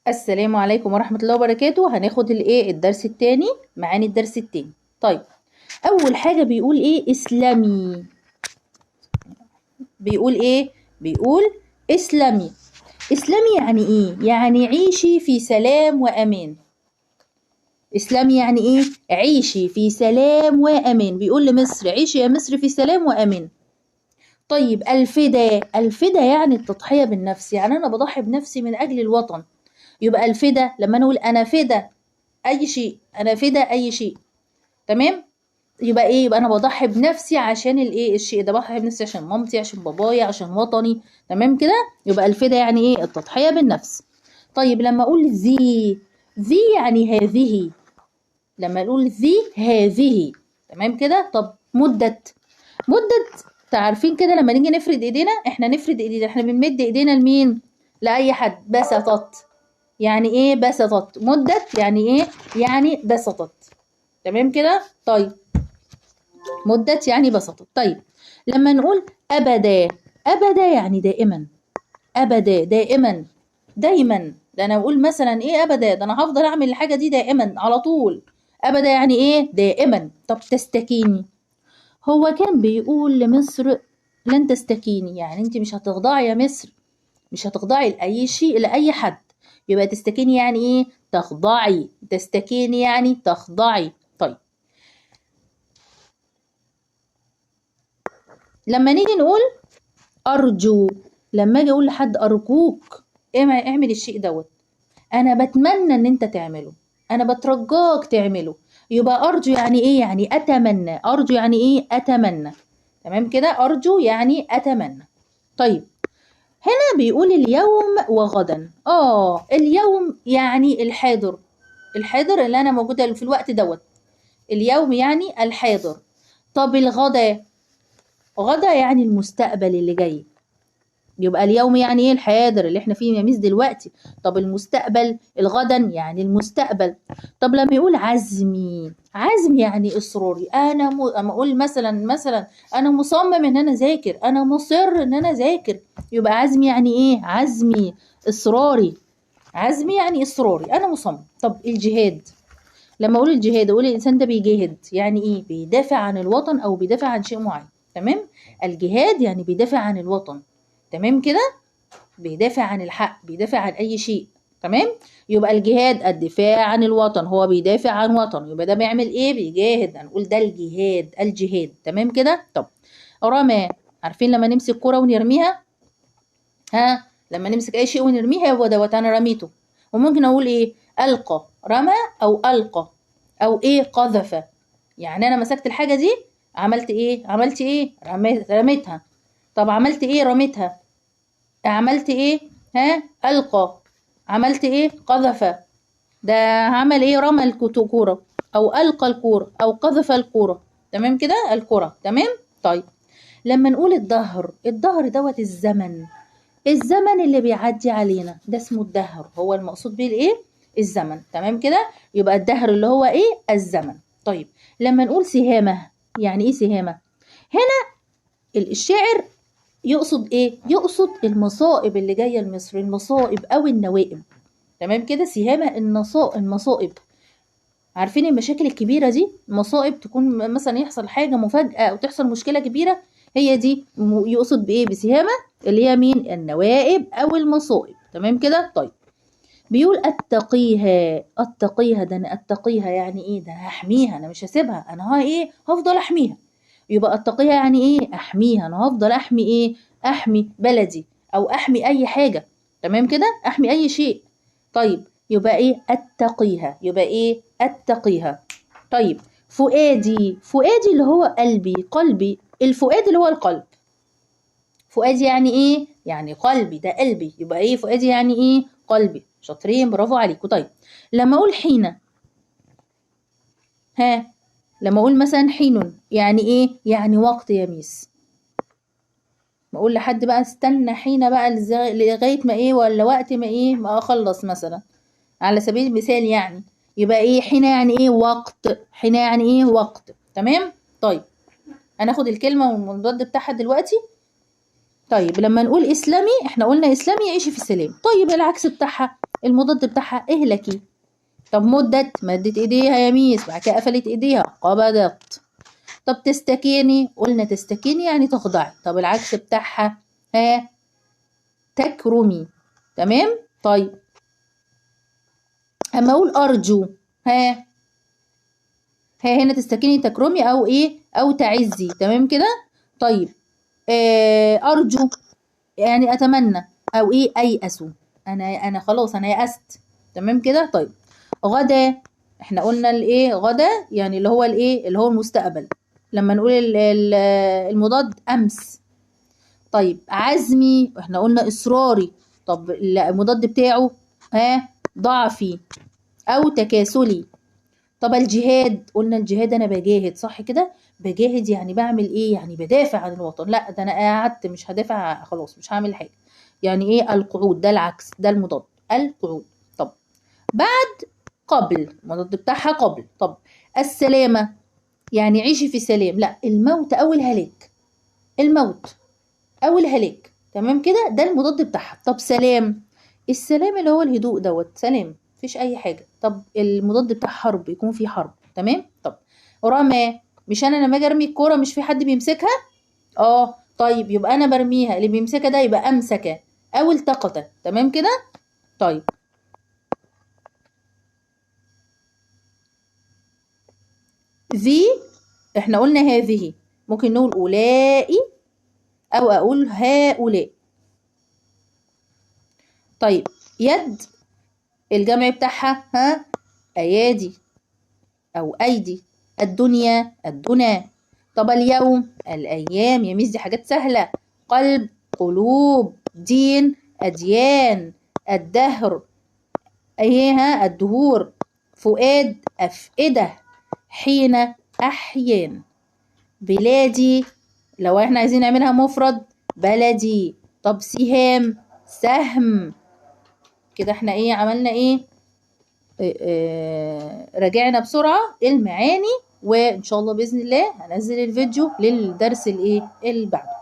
السلام عليكم ورحمة الله وبركاته. هناخد الايه الدرس التاني، معاني الدرس التاني. طيب اول حاجة بيقول ايه؟ اسلمي. بيقول ايه؟ بيقول اسلمي. اسلمي يعني ايه؟ يعني عيشي في سلام وامان. اسلمي يعني ايه؟ عيشي في سلام وامان. بيقول لمصر عيشي يا مصر في سلام وامان. طيب الفدا، الفدا يعني التضحية بالنفس، يعني انا بضحي بنفسي من اجل الوطن. يبقى الفدا لما نقول انا فدا اي شيء، انا فدا اي شيء، تمام؟ يبقى ايه؟ يبقى انا بضحي بنفسي عشان الايه؟ الشيء ده، بضحي بنفسي عشان مامتي، عشان بابايا، عشان وطني، تمام كده؟ يبقى الفدا يعني ايه؟ التضحية بالنفس. طيب لما اقول ذي، ذي يعني هذه، لما اقول ذي هذه، تمام كده؟ طب مدة، مدة تعرفين كده لما نيجي نفرد ايدينا، احنا نفرد ايدينا، احنا بنمد ايدينا لمين؟ لاي حد. بسطت يعني ايه؟ بسطت. مدت يعني ايه؟ يعني بسطت، تمام كده؟ طيب مدت يعني بسطت. طيب لما نقول ابدا، ابدا يعني دائما، ابدا دائما، دايما. ده انا اقول مثلا ايه؟ ابدا، ده انا هفضل اعمل الحاجه دي دائما على طول. ابدا يعني ايه؟ دائما. طب تستكيني، هو كان بيقول لمصر لن تستكيني، يعني انت مش هتخضعي يا مصر، مش هتخضعي لاي شيء، لاي حد. يبقى تستكيني يعني ايه؟ تخضعي. تستكيني يعني تخضعي. طيب لما نيجي نقول ارجو، لما اجي اقول لحد ارجوك اعمل الشيء دوت، انا بتمنى ان انت تعمله، انا بترجاك تعمله. يبقى ارجو يعني ايه؟ يعني اتمنى. ارجو يعني ايه؟ اتمنى، تمام كده؟ ارجو يعني اتمنى. طيب هنا بيقول اليوم وغدا. اليوم يعني الحاضر، الحاضر اللي انا موجوده في الوقت دوت، اليوم يعني الحاضر. طب الغدا، غدا يعني المستقبل اللي جاي. يبقى اليوم يعني ايه؟ الحاضر اللي احنا فيه يا ميس دلوقتي. طب المستقبل، الغدا يعني المستقبل. طب لما يقول عزمي، عزمي يعني اصراري. انا اما اقول مثلا انا مصمم ان انا اذاكر، انا مصر ان انا اذاكر، يبقى عزمي يعني ايه؟ عزمي اصراري. عزمي يعني اصراري، انا مصمم. طب الجهاد، لما اقول الجهاد اقول الانسان ده بيجاهد، يعني ايه؟ بيدافع عن الوطن او بيدافع عن شيء معين، تمام؟ الجهاد يعني بيدافع عن الوطن، تمام كده؟ بيدافع عن الحق، بيدافع عن اي شيء، تمام؟ يبقى الجهاد الدفاع عن الوطن، هو بيدافع عن وطن، يبقى ده بيعمل ايه؟ بيجاهد. هنقول ده الجهاد، الجهاد، تمام كده؟ طب رمى، عارفين لما نمسك كرة ونرميها؟ ها، لما نمسك اي شيء ونرميها هو دوت انا رميته. وممكن اقول ايه؟ القى، رمى او القى او ايه؟ قذف. يعني انا مسكت الحاجة دي عملت ايه؟ عملت ايه؟ رميتها. طب عملت ايه؟ رميتها. عملت ايه؟ ها، القى. عملت ايه؟ قذف. ده عمل ايه؟ رمى الكورة او القى الكورة او قذف الكورة، تمام كده؟ الكرة، تمام؟ طيب لما نقول الدهر، الدهر دوت الزمن، الزمن اللي بيعدي علينا ده اسمه الدهر، هو المقصود بيه الايه؟ الزمن، تمام كده؟ يبقى الدهر اللي هو ايه؟ الزمن. طيب لما نقول سهامة، يعني ايه سهامة؟ هنا الشاعر يقصد ايه؟ يقصد المصائب اللي جايه لمصر، المصائب او النوائب، تمام كده؟ سهامة المصائب، عارفين المشاكل الكبيره دي؟ مصائب تكون مثلا يحصل حاجه مفاجاه او تحصل مشكله كبيره، هي دي يقصد بايه؟ بسهامة اللي هي مين؟ النوائب او المصائب، تمام كده؟ طيب بيقول اتقيها، اتقيها ده انا اتقيها يعني ايه؟ ده انا هحميها، انا مش هسيبها، انا ها ايه؟ هفضل احميها. يبقى اتقيها يعني ايه؟ احميها، انا هفضل احمي ايه؟ احمي بلدي او احمي اي حاجه، تمام كده؟ احمي اي شيء. طيب يبقى ايه؟ اتقيها، يبقى ايه؟ اتقيها. طيب فؤادي، فؤادي اللي هو قلبي، قلبي، الفؤاد اللي هو القلب. فؤادي يعني ايه؟ يعني قلبي، ده قلبي. يبقى ايه فؤادي يعني ايه؟ قلبي. شاطرين، برافو عليكم. طيب لما اقول حين، ها، لما اقول مثلا حين يعني ايه؟ يعني وقت يا ميس. ما اقول لحد بقى استنى حين بقى لغايه ما ايه، ولا وقت ما ايه، ما اخلص مثلا، على سبيل المثال يعني. يبقى ايه حين يعني ايه؟ وقت. حين يعني ايه؟ وقت، تمام؟ طيب هناخد الكلمه والمضاد بتاعها دلوقتي. طيب لما نقول اسلامي، احنا قلنا اسلامي يعيش في سلام. طيب العكس بتاعها المضاد بتاعها اهلكي. طب مدت، مدت ايديها يا ميس، بعد كده قفلت ايديها، قبضت. طب تستكيني، قلنا تستكيني يعني تخضعي. طب العكس بتاعها ها تكرمي. تمام. طيب اما اقول ارجو، ها ها هنا تستكيني تكرمي او ايه او تعزي. تمام كده. طيب ارجو يعني اتمنى او ايه ايأس، انا خلاص انا يأست. تمام كده. طيب غدا، احنا قلنا الايه غدا يعني اللي هو الايه اللي هو المستقبل، لما نقول المضاد امس. طيب عزمي، احنا قلنا اصراري. طب المضاد بتاعه ها ضعفي او تكاسلي. طب الجهاد، قلنا الجهاد انا بجاهد، صح كده؟ بجاهد يعني بعمل ايه؟ يعني بدافع عن الوطن. لا ده انا قعدت مش هدافع خلاص، مش هعمل حاجه. يعني ايه القعود، ده العكس، ده المضاد القعود. طب بعد قبل، المضاد بتاعها قبل. طب السلامه يعني عيشي في سلام، لا الموت او الهلاك، الموت او الهلاك. تمام كده، ده المضاد بتاعها. طب سلام، السلام اللي هو الهدوء دوت، سلام مفيش اي حاجه. طب المضاد بتاع حرب، يكون في حرب. تمام. طب رمى، مش انا لما اجي ارمي الكوره مش في حد بيمسكها؟ طيب يبقى انا برميها، اللي بيمسكها ده يبقى امسك او التقط. تمام كده. طيب ذي، احنا قلنا هذه، ممكن نقول اولئك او اقول هؤلاء. طيب يد، الجمع بتاعها ها ايادي او ايدي. الدنيا الدنا. طب اليوم الايام، يا ميس دي حاجات سهله. قلب قلوب، دين اديان، الدهر ايها الدهور، فؤاد افئده، حين احيان. بلادي لو احنا عايزين نعملها مفرد بلدي. طب سهام سهم. كده احنا ايه عملنا ايه؟ راجعنا بسرعة المعاني، وان شاء الله بإذن الله هنزل الفيديو للدرس الايه اللي بعده.